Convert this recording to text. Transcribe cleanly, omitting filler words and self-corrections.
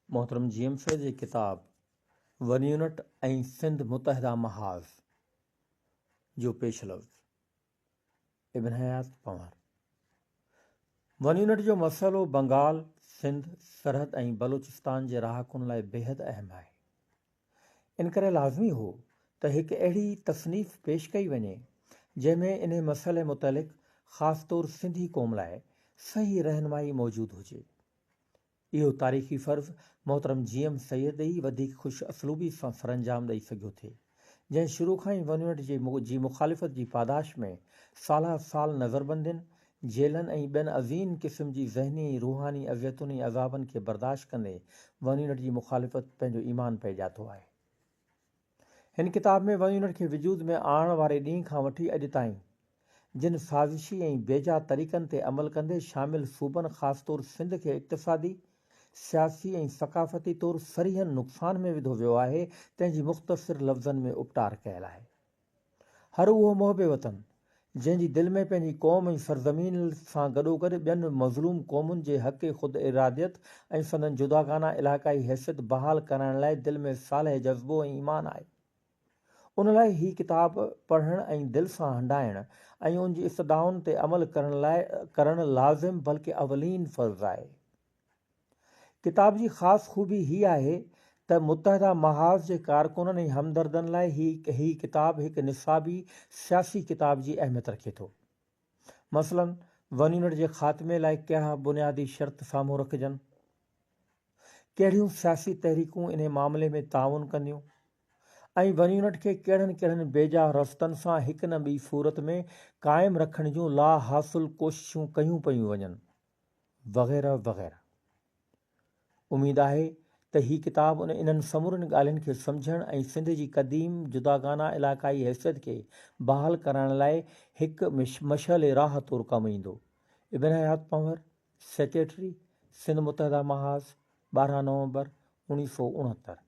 محترم جي ايم سيد جي ڪتاب ون يونٽ ۽ سنڌ متحده محاذ جو پيش لفظ، ابن حيات پنهور. ون يونٽ جو مسئلو بنگال، سنڌ، سرحد ۽ بلوچستان جي رهاڪن لاء بيحد اهم آهي. ان ڪري لازمي هو ته هڪ اهڙي تصنيف پيش ڪئي وڃي، جنهن ۾ انهي مسئلي متعلق خاص طور سنڌي قوم لاء صحيح رهنمائي موجود هجي. اهو تاريخي فرض محترم جي ايم سيد ئي وڌيڪ خوش اسلوبي سان سرانجام ڏئي سگهيو ٿي، جنهن شروع کان ئي ون يونٽ جي جي مخالفت جي پاداش ۾ سالها سال نظربندين، جيلن ۽ ٻين عظيم قسم جي ذهني ۽ روحاني اذيتن ۽ عذابن کي برداشت ڪندي ون يونٽ جي مخالفت پنهنجو ايمان پئي ڄاتو آهي. هن ڪتاب ۾ ون يونٽ کي وجود ۾ آڻڻ واري ڏينهن کان وٺي اڄ تائين جن سازشي ۽ بيجا طريقن تي عمل ڪندي شامل صوبن خاص طور سنڌ کي اقتصادي، سياسي ۽ ثقافتي طور صريحن نقصان ۾ وڌو ويو آهي تنهن جي مختصر لفظن ۾ اپٽار ڪيل آهي. هر اهو محب وطن جنهن جي دل ۾ پنهنجي قوم ۽ سرزمين سان گڏوگڏ ٻين مظلوم قومن جي حق خود اراديت ۽ سندن جداگانه علائقائي حيثيت بحال ڪرائڻ لاء دل ۾ صالح جذبو ۽ ايمان آهي، ان لاء هي ڪتاب پڙهڻ ۽ دل سان هنڊائڻ ۽ ان جي استدعائن تي عمل ڪرڻ لاء ڪرڻ لازم بلڪه اولين فرض آهي. ڪتاب جي خاص خوبي هي آهي ته متحده محاذ جي ڪارڪنن ۽ همدردن لاء هي هي ڪتاب هڪ نصابي سياسي ڪتاب جي اهميت رکي ٿو. مثلاً ون يونٽ جي خاتمي لاء ڪهڙا بنيادي شرط سامهون رکجن؟ ڪهڙيون سياسي تحريڪون انهي معاملي ۾ تعاون ڪنديون ۽ ون يونٽ کي ڪهڙن ڪهڙن بيجا رستن سان هڪ نه ٻي صورت ۾ قائم رکڻ جون لا حاصل ڪوششون ڪيون پيون وڃن وغيره وغيره. اميد آهي ته هي ڪتاب ان انهن سمورين ڳالهين کي سمجهڻ ۽ سنڌ جي قديم جداگانه علائقائي حيثيت کي بحال ڪرائڻ لاء هڪ مشعل راهه طور ڪم ايندو. ابن حيات پنهور. سيڪريٽري، سنڌ متحده محاذ، 12 نومبر 1969.